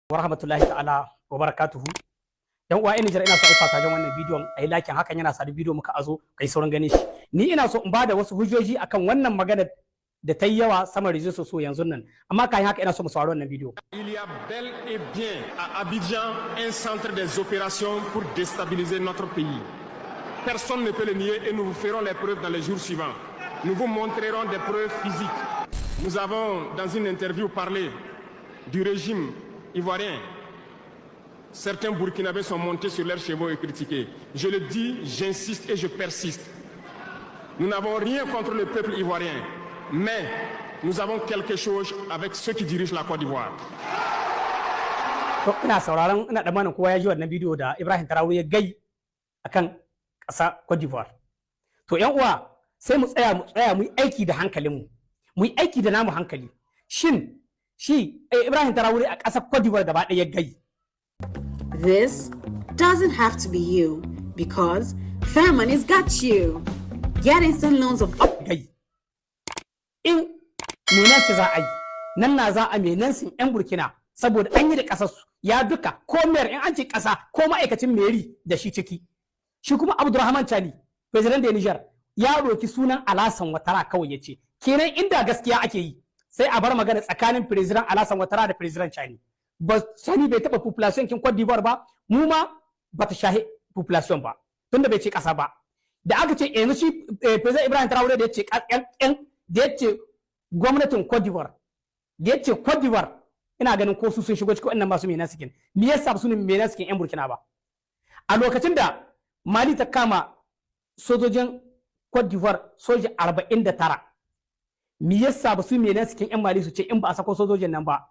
Wa rahmatullahi ta'ala wa barakatuhu. Yan uwa ina jira, ina so ai partager wannan bidiyon, ai liking, hakan yana sa bidiyo muka azo kai sauran ganin shi. Ni ina so in bada wasu hujjoji akan wannan magana da ta yi yawa sama réseaux sociaux yanzu nan, amma kayan haka ina so mu saurari wannan bidiyo. Il y a bel et bien à Abidjan un centre des opérations pour déstabiliser notre pays. Personne ne peut le nier et nous vous ferons les preuves dans les jours suivants. Nous vous montrerons des preuves physiques. Nous avons, dans une interview, parlé du régime ivoirien. Certains Burkinabés sont montés sur leurs chevaux et critiqués. Je le dis, j'insiste et je persiste. Nous n'avons rien contre le peuple ivoirien, mais nous avons quelque chose avec ceux qui dirigent la Côte d'Ivoire. To, ina sauraron, ina tsammanin kowa ya ji wannan bidiyo da Ibrahim Traoré ya gai akan ƙasa Cote d'Ivoire. To yan uwa, sai mu tsaya mu yi aiki da hankalinmu, mu yi aiki da namu hankali. Shin shi Ibrahim Traoré a ƙasar Cote d'Ivoire gaba ɗaya ya gai? This doesn't have to be you because Fairmoney's got you. Get instant loans of up Gai in menace za a yi nan na za a menacing yan Burkina, saboda an yi da ƙasarsu ya duka, ko mayor, in an ce ƙasa, ko ma'aikacin mairie da shi ciki. Shi kuma Abdurrahman Chani, president da Niger, ya roki sunan Alassane Ouattara kawai ya ce. Kenan inda gaskiya ake yi, sai a bar magana tsakanin president Alassane Ouattara da president Chani. Ba Chani bai taɓa population kin Cote d'Ivoire ba, mu ma ba ta shahi population ba, tunda bai ce ƙasa ba. Da aka ce yanzu shi president Ibrahim Traoré da ya ce da ya ce gwamnatin Cote d'Ivoire, da ya ce Cote d'Ivoire, ina ganin ko su sun shigo cikin wannan masu menace kin. Me yasa su ne menace kin yan Burkina ba? A lokacin da Mali ta kama sojojin Cote d'Ivoire, soja 49, me yasa ba su menace kin yan Mali su ce in ba a sako sojojin nan ba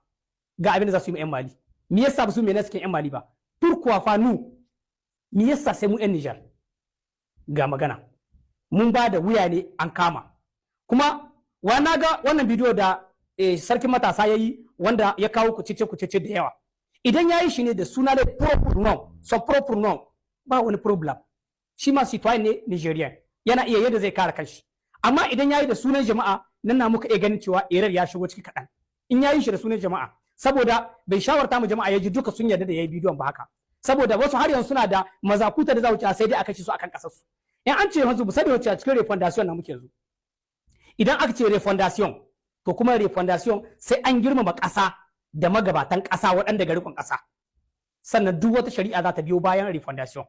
ga abin da za su yi ma yan Mali? Me yasa ba su menace kin yan Mali ba? Pourquoi pas nous? Me yasa sai mu yan Niger? Ga magana mun ba da wuya ne an kama. Kuma wa na ga wannan bidiyo da sarkin matasa ya yi, wanda ya kawo kucece kucece da yawa, idan ya yi shi ne da suna da propre nom, son propre nom, ba wani problem. Shi ma citoyen ne Nigerian, yana iya yadda zai kare kanshi. Amma idan ya yi da sunan jama'a, nan na muka iya ganin cewa error ya shigo ciki kaɗan in ya yi shi da sunan jama'a, saboda bai shawarta mu jama'a ya ji duka sun yarda da ya yi bidiyon ba haka, saboda wasu har yanzu suna da mazakuta da za wuce sai dai aka ci su akan kasar su. In an ce yanzu, sani wacce a cikin refondation na muke yanzu. Idan aka ce refondation, to kuma refondation sai an girmama ƙasa da magabatan ƙasa waɗanda ga riƙon ƙasa, sannan duk wata shari'a za ta biyo bayan refondation.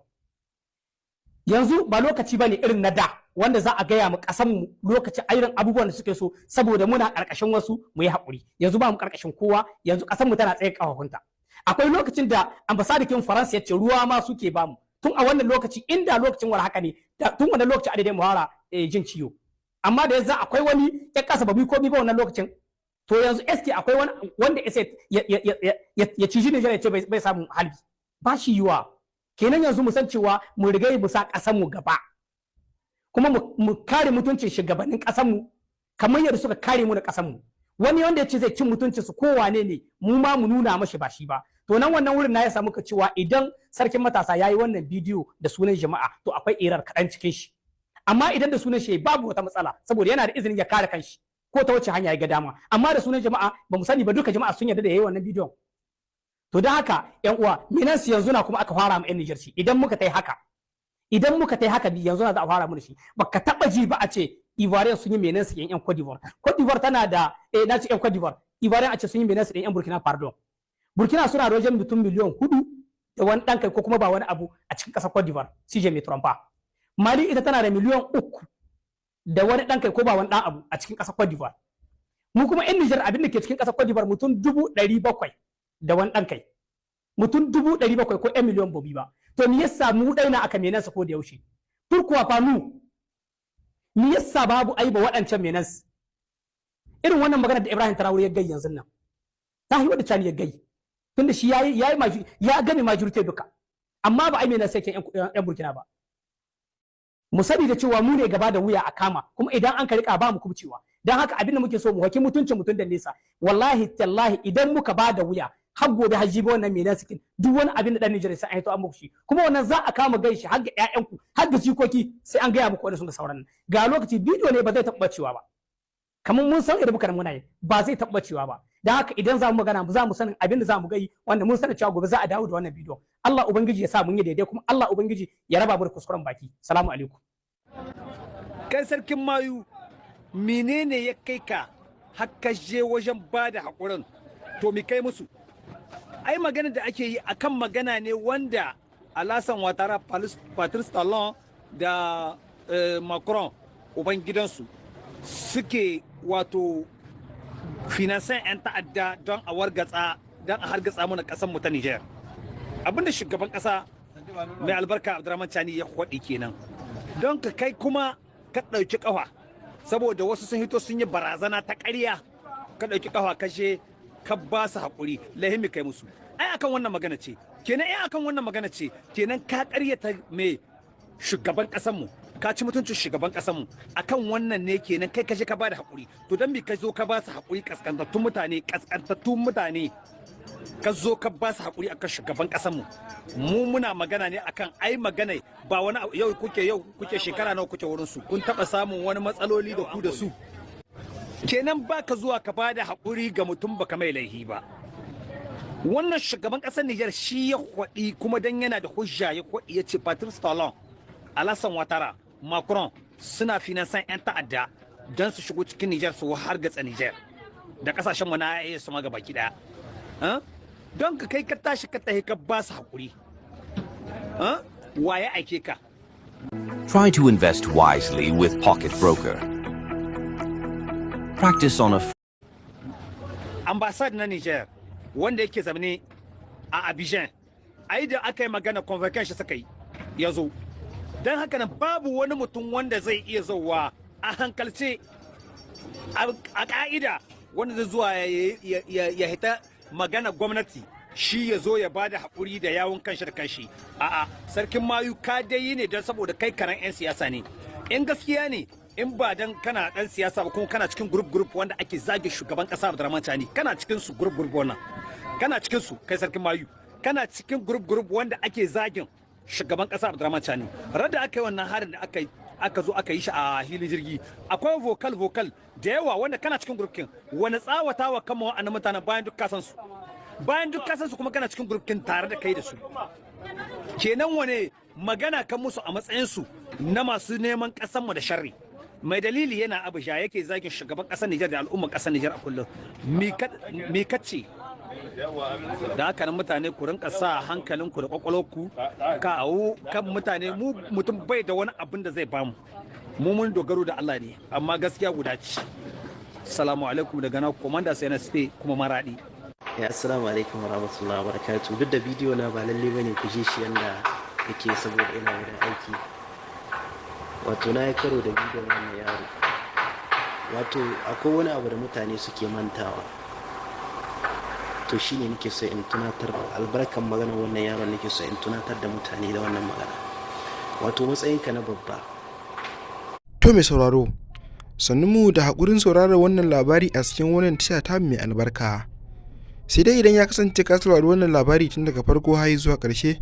Yanzu ba lokaci bane irin na da wanda za a gaya mu ƙasan mu lokacin irin abubuwan da suke so, saboda muna ƙarƙashin wasu mu yi haƙuri. Yanzu ba mu ƙarƙashin kowa, yanzu ƙasar mu tana tsaye ƙafafunta. Akwai lokacin da ambasadakin Faransa ya ce ruwa ma suke bamu. Tun a wannan lokaci, inda lokacin war haka ne, tun wannan lokaci a daidai mu fara jin ciwo. Amma da yanzu akwai wani ya kasa ba mu komi ba wannan lokacin. To yanzu eske akwai wani wanda ya ci ne ya ce bai samu halbi? Ba shi yiwa. Kenan yanzu mu san cewa mu riga mu sa kasan mu gaba, kuma mu kare mutuncin shugabannin kasan mu kamar yadda suka kare mu da kasan mu. Wani wanda ya ce zai cin mutuncin su, ko wane ne, mu ma mu nuna mashi ba shi ba. To nan wannan wurin na ya samu ka cewa idan sarkin matasa ya yi wannan bidiyo da sunan jama'a, to akwai error kaɗan cikin shi. Amma idan da sunan shi, babu wata matsala, saboda yana da izinin ya kare kanshi ko ta wace hanya ya ga dama. Amma da sunan jama'a, ba mu sani ba duka jama'a sun yarda da yayi wannan bidiyon. To don haka yan uwa, menace yanzu na kuma aka fara mu yan Nijar shi. Idan muka tai haka, yanzu na za a fara mu shi. Baka taba ji ba a ce Ivoirian sun yi menace yan Cote d'Ivoire. Cote d'Ivoire tana da na ce yan Cote d'Ivoire, Ivoirian a ce sun yi menace yan Burkina, pardon, Burkina suna da wajen mutum miliyan 4 da wani ɗan kai ko kuma ba wani abu a cikin ƙasar Cote d'Ivoire, si je me trompe pas. Mali ita tana da miliyan 3 da wani ɗan kai ko ba wani ɗan abu a cikin ƙasar Cote d'Ivoire. Mu kuma yan Nijar, abin da ke cikin ƙasar Cote d'Ivoire mutum 700,000 da wani ɗan kai, mutum 700,000 ko 'yan miliyan bobi ba. To me yasa mu ɗai na aka menace ko da yaushe? Pourquoi pas nous? Me yasa babu aiba waɗancan menace? Irin wannan magana da Ibrahim Traoré ya gai yanzu nan ta yi wadda Chani ya gai, tunda shi yayi ya gane majority duka, amma ba ai menace yake yan Burkina ba. Mu sani da cewa mu ne gaba da wuya a kama, kuma idan an ka rika ba mu kubcewa. Dan haka abin da muke so, mu haki mutuncin mutum da nesa. Wallahi tallahi, idan muka ba da wuya, har gobe har jibi, wannan menace kin, duk wani abin da dan Nijar sai an hito an muku shi. Kuma wannan za a kama gaishi har ga ƴaƴanku, har ga jikoki, sai an gaya muku wanda sun ga sauran. Ga lokaci, bidiyo ne ba zai taɓa cewa ba, kamar mun san idan muka muna yi ba zai taɓa cewa ba. Da haka idan za mu magana za mu sanin abin da za mu gai, wanda mun sanin cewa gobe za a dawo da wannan bidiyon. Allah Ubangiji ya sa mun yi daidai, kuma Allah Ubangiji ya raba mu da kuskuren baki. Salamu alaikum. Kai Sarkin Mayu, menene ya kai ka har ka je wajen ba da haƙurin? To, mi kai musu? Ai magana da ake yi akan magana ne wanda Alassane Ouattara, Patrice Talon da Macron uban gidansu suke wato finansan 'yan ta'adda don a wargatsa, don a hargatsa mana ƙasar mu ta Niger. Abinda shugaban ƙasa mai albarka Abdurrahman Chani ya kwaɗi kenan. Don ka kai kuma ka ɗauki ƙafa saboda wasu sun hito sun yi barazana ta ƙarya, ka ɗauki ƙafa kashe ka ba su haƙuri. Lahimi kai musu? Ai akan wannan magana ce kenan. Ai akan wannan magana ce kenan. Ka ƙaryata mai shugaban ƙasarmu, ka ci mutuncin shugaban ƙasarmu. Akan wannan ne kenan kai kashe ka ba da haƙuri. To, don me ka zo ka ba su haƙuri? Kaskantattun mutane, kaskantattun mutane, ka zo ka ba su haƙuri akan shugaban ƙasarmu. Mu muna magana ne akan ai magana ba wani yau kuke shekara nawa kuke wurin su? Kun taɓa samun wani matsaloli da ku da su? Kenan ba ka zuwa ka ba da haƙuri ga mutum baka mai laihi ba. Wannan shugaban ƙasar Nijar shi ya kwaɗi, kuma dan yana da hujja ya kwaɗi, ya ce Patrice Talon, Alassane Ouattara, Macron suna finansan 'yan ta'adda don su shigo cikin Nijar su hargatsa Nijar da kasashen mu na AES su ma gabaki daya. Don ka kai ka tashi ka tahi ka ba su haƙuri. Waye aike ka? Try to invest wisely with Pocket Broker. Practice on a Ambassade na Niger wanda yake zamane a Abidjan, ai da aka yi magana convocation shi suka yi ya zo. Don haka nan babu wani mutum wanda zai iya zauwa a hankalce, a ka'ida, wanda zai zuwa ya hita magana gwamnati, shi ya zo ya bada haƙuri da yawun kanshi da kanshi. A'a, Sarkin Mayu, ka dai yi ne don saboda kai karan 'yan siyasa ne. In gaskiya ne, in ba dan kana dan siyasa ba, kuma kana cikin group group wanda ake zage shugaban kasa Abdurrahman Chani, kana cikin su group group wannan, kana cikin su. Kai Sarkin Mayu, kana cikin group group wanda ake zagin shugaban kasa Abdurrahman Chani. Rada aka yi wannan harin da aka yi, aka zo aka yi shi a hilin jirgi, akwai vocal vocal da yawa wanda kana cikin group kin. Wani tsawatawa kama wa'annan mutanen bayan duk kasan su, bayan duk kasan su, kuma kana cikin group kin tare da kai da su? Kenan wane magana kan musu a matsayin su na masu neman kasan mu da sharri? Mai dalili yana Abuja yake zagin shugaban kasar Nijar da al'ummar kasar Nijar a kullum. Me kace? Da haka nan mutane ku rinka sa hankalinku da kwakwalwarku kawo kan mutane. Mu mutum bai da wani abin da zai bamu, mu mun dogaro da Allah ne, amma gaskiya guda ce. Assalamu alaikum, daga na komanda sai na kuma Maradi. Ya assalamu alaikum warahmatullahi wabarakatuh. Duk da bidiyo na ba lalle bane ku ji shi yanda yake saboda ina wurin aiki. Wato na yi karo da bidiyon wannan yaro. Wato akwai wani abu da mutane suke mantawa, to shine nake so in tunatar. Albarkan magana wannan yaron nake so in tunatar da mutane da wannan magana. Wato matsayinka na babba. To mai sauraro, sannu mu da haƙurin sauraron wannan labari a cikin wannan tasha ta mai albarka. Sai dai idan ya kasance ka saurari wannan labari tun daga farko har zuwa ƙarshe,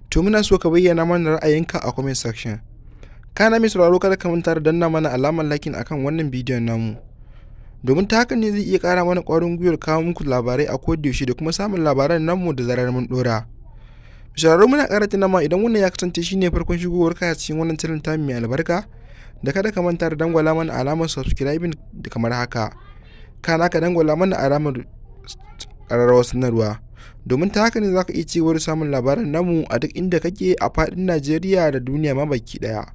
to muna so ka bayyana mana ra'ayinka a comment section. Kana mai sauraro, kada ka manta da danna mana alamar liking akan wannan bidiyon namu. Domin ta hakan ne zai iya ƙara mana ƙwarin gwiwar kawo muku labarai a kodayaushe da kuma samun labaran namu da zarar mun ɗora. Sauraro, muna ƙara tuna ma, idan wannan ya kasance shine farkon shigowar ka a cikin wannan channel ta mai albarka, da kada ka manta da dangwala mana alamar subscribing da kamar haka, kana ka dangwala mana alamar ƙararrawar sanarwa, domin ta haka ne za ka iya ci gaba da samun labaran namu a duk inda kake a faɗin Najeriya da duniya ma baki ɗaya.